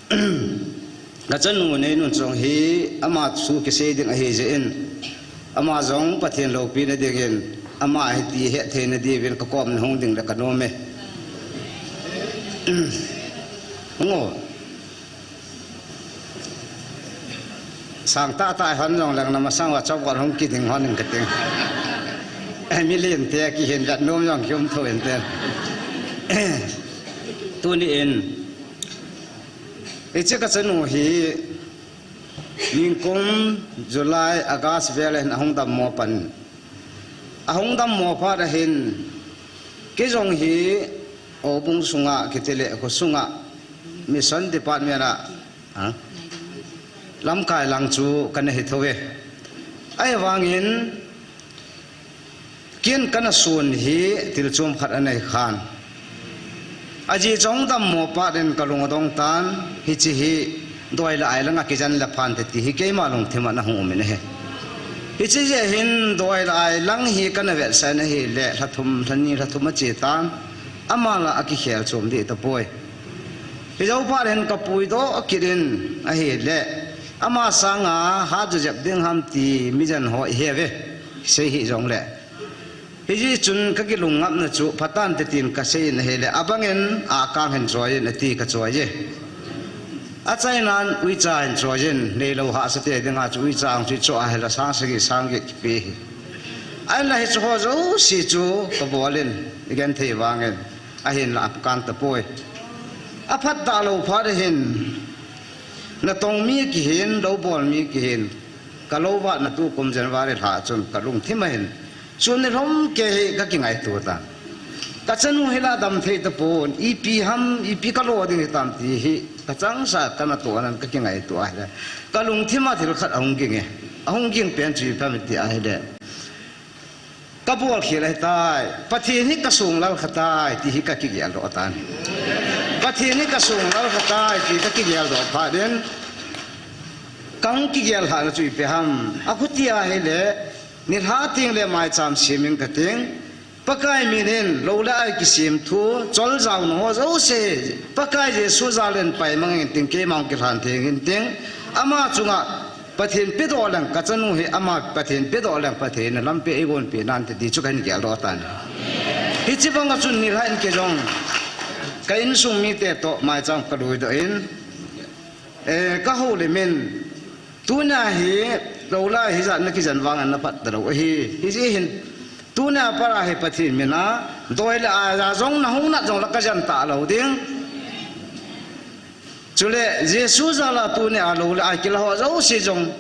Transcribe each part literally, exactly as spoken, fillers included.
Kachanu Neinunchong hi ama thu kisei ding ahi jeh in, ama jong Pathen loupina dingin, ama hiti hetthei na diuvin kakom na hung ding le kanom e. Ngo. Sang tahtah hon jongleng namasang uva chapang hung kiding hon ing kating. Milen te kihin jat nom jong kium thou inte. Tuni in, hiche kachanu hi, ningkum July, August vel hin ahung dammo pan. Ahung dammo phat ahin, kei jong hi, Obung sunga, kiti le, kho sunga, Mission Department a, ha? Lamkai lang chu kana hi thou ve. Ahivangin, kin kana sun hi thil chom khat anei khan. Ajeh chu ahung dammo phat in kalung adong tan, hiche hi doi le ai langa kijen le phante ti hi keima lungthim a ahung um in ahi. Hiche jeh hin doi le ai lang hi kana vetsah in ahile, lha thum, lha ni, lha thum ache tan, ama la akikhel chom deh tapoi. Hijou phat hin kapuidoh kit in ahile, ama sanga hat jojep ding ham ti mijen ho ihe ve, sei hih jongle. Hijeh chun kakilungngapna chu phatante tin kasei in ahile, abangin akang hin choi in ati kachoi e. Achainan uicha hin choi in, neilou hahsate dinga chu uicha ang chu icho ahile sang sagi sang get kipe hi. Ahinla hiche ho jouse chu kabol in, igenthei vangin, ahinla apakang tapoi. Aphat talou phat ahin, natong mi kihin, lou bol mi kihin, kalou vatna tukum January lha chun kalungthim ahin, sun nilhum kei hi kakingaito tan. Kachanu hi la damthei tapon, ipi ham, ipi kalo ding hitam ti hi kachangseh a kanatoh anan kakingaito ahile, kalungthim a thil khat ahung ging e. Ahung ging pen chu ipi ham iti ahile, kabol khel ahitai, Pathen hi kasung lal khatai ti hi kakigeldoh tan. Pathen hi kasung lal khatai ti kakigeldoh phat in, kahung kigel lhahna chu ipi ham, akhuti ahile, nilhah tengle maicham sem ing kating, Pakai min in lou le ai kisem thu, choljaona ho jouse, Pakai Jesu jal in paimang inting, keima hung kilhan theng inting, ama chunga Pathen pedoh leng, kachanu hi ama Pathen pedoh leng, Pathen in lampi eigonpeh nante ti chu kahin geldoh tan. Hiche banga chun nilhah in kei jong ka insung mite toh maicham kaluidoh in, eh, kahoulim in, tunia hi, lou le ai hijat nakijen vangin naphat talou ahi. Hijeh hin, tunia pat a hi Pathen mina, doi le ai a jong nahung nat jongle kajen talou ding. Chule, Jesu jal a tunia lou le ai kila ho jouse jong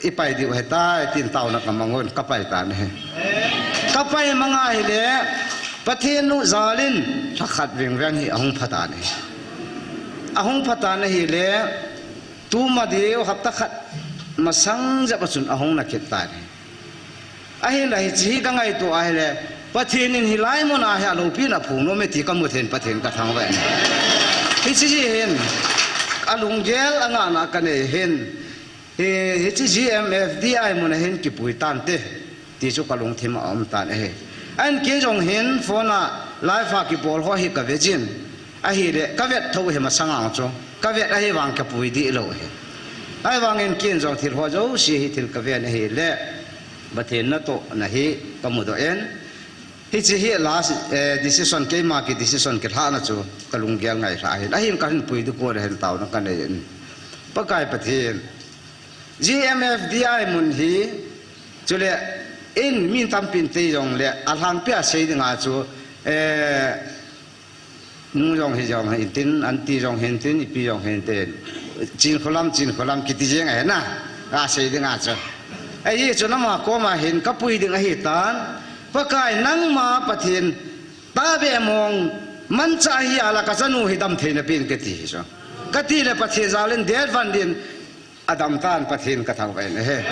ipai diu ahitai, tin taona kamang un, kapai tan ahi. Kapai mang ahile, Pathen u jal in, lhakhat vengveng hi ahung pha tan ahi. Ahung pha tan ahile, tuma diu hapta khat masang jep a chun ahung na kit tan ahi. Ahinla hiche hi kangaito ahile, Pathen in hilai mun a hi aloupina aphong nom e ti kamu thei in Pathen kathangvah in. Hiche jeh hin, alunggel angahna kanei hin, hi, hiche G M F D I mun a hin kipui tante, ti chu kalungthim a um tan ahi. Ahin kei jong hin phone a live a kibol ho hi kave jin. Ahile, kavet thou hi masang a chu, kavet ahivang kapui dih lou hi. Ahivangin kei jong thil ho jouse hi thil kaven ahile, Pathen natohna hi kamudoh in. Hiche hi last, eh, decision, keima kidecision kilhahna chu kalunggel ngailhah ahin. Ahin kahin pui dih kon ahin taona kanei in. Pakai Pathen, G M F D I mun hi, chule in mi tampin tei jongle, alhangpia sei dinga chu, eh, nu jong hi jong hintin, aunty jong hintin, ipi jong hintin. Chinkholam, Chinkholam kiti jeng ahi na, asei dinga chu. Ahi chun ama koma hin kapui ding ahitan, Pakai nangma Pathen, tahbeh mong, manchah hi a la kachanu hi damtheina pen kati hi chu. Kati le Pathen jal in det van din, adam tan Pathen kathangvah in ahi.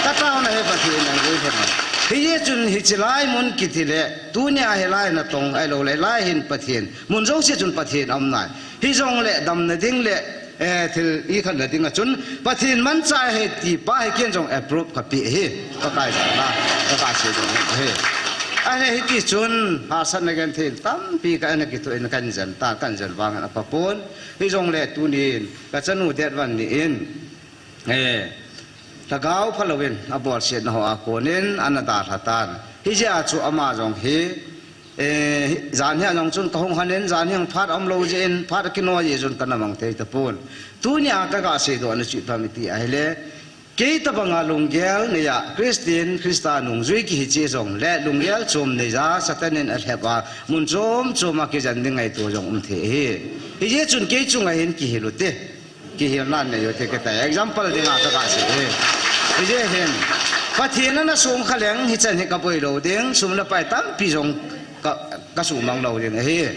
Kataona hi Pathen in anguilhun. Hijeh chun hiche lai mun kiti le, tunia hilai natong ahilou le, lai hin Pathen. Mun jouse chun Pathen aum nai. Hijongle damna ding le, eh, thil ikhatna ding a chun, Pathen manchah ahi ti pa hi kei jong approve kapeh ahi. Pakai jal a, Pakai sei jong ahi. Ahile hiti chun, hahsatna genthei tampi ka ana kithoh in kan jen ta, kan jen vangin apha pon. Hijongle tunin, ka chanu Detvan ni in, eh, lhagao phalouvin, abolsetna hoa konin, ana dalha tan. Hijeh a chu ama jong hi, eh, janhi a jong chun kahung khan in, janhi jong phat aumlou jeh in, phat akinoi jeh chun kana mang thei tapon. Tunia kaga seidoh na chu ipi ham iti ahile, Kei tobanga lunggel neiya, Christian, Christa nungjui kihi cheh jongle, lunggel chom neiya, Satan in alhep a, mun chom choma kijen ding ngaito jong um thei ahi. Hijeh chun kei chunga hin kihil u te. Kihilna nei u te kati. Example dinga kaga sei ahi. Hijeh hin, Pathen in ana songkha leng, hichan hi kaboi lou ding, sum le pai tampi jong ka, kasumang lou ding ahi.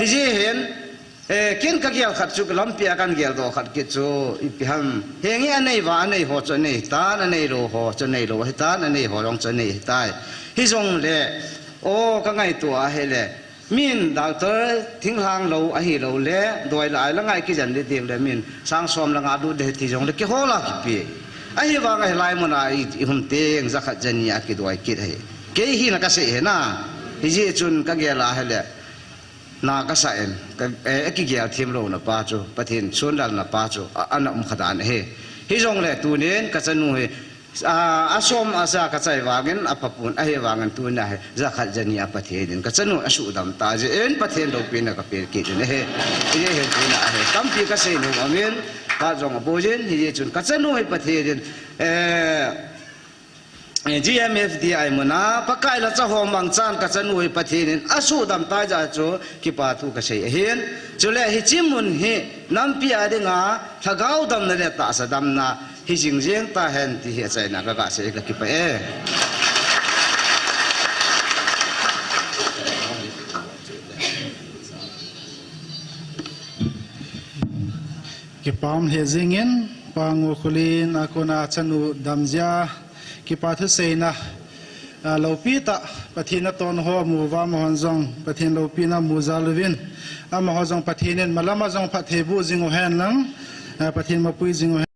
Hijeh hin, Eh, ken kagel khat chu, lampia kan geldoh khat kit chu, ipi ham. Henge anei uva, anei ho chu anei hitan, anei lou ho chu anei lou hitan, anei ho jong chu anei hitai. Hijongle, o, kangaito ahile, min doctor thinglhang lou ahilou le, doi lai la ngai kijen ding tile min, sang som le nga lut ding ti jongle, kihol a kipe. Ahivang ahilai muna i, ihum teng, jakhat jani a kidoi kit ahi. Kei hina kasei ahi na, hijeh chun kagel ahile, Na kasah in, ka, eh, akigel themlouna pa chu, Pathen sonlalna pa chu, a, ana um kha dan ahi. Hijongle tunin kachanu hi, a, asom asa kachai vangin, apha pon ahivangin tunia hi, jakhat jani a Pathen in, kachanu asuhdam ta jeh in, Pathen loupina kape kit in ahi. Hijeh hin tunia hi, tampi kasei nom aum in, phat jong aboi jin, hijeh chun kachanu hi Pathen in, eh, G M F D I muna, Pakai lhacha ho mangchan kachanu hi Pathen in asuhdam tai jeh chu kipa thu kasei ahin. Chule hiche mun hi nampi a dinga lhagao damna le tahsa damna hi jing jeng tahen ti hi achaina kaga sei kakipah e. Kipa um lheh jingin, Pa Ngokhulen a kona chanu dam jeh a, kipa thuseina, a, loupi tah, Pathen a ton ho amu uva amahon jong, Pathen loupina amu jal uvin, amaho jong Pathen in malam a jong phatthei boh jing uhen lang, a, Pathen mapui jing uhen.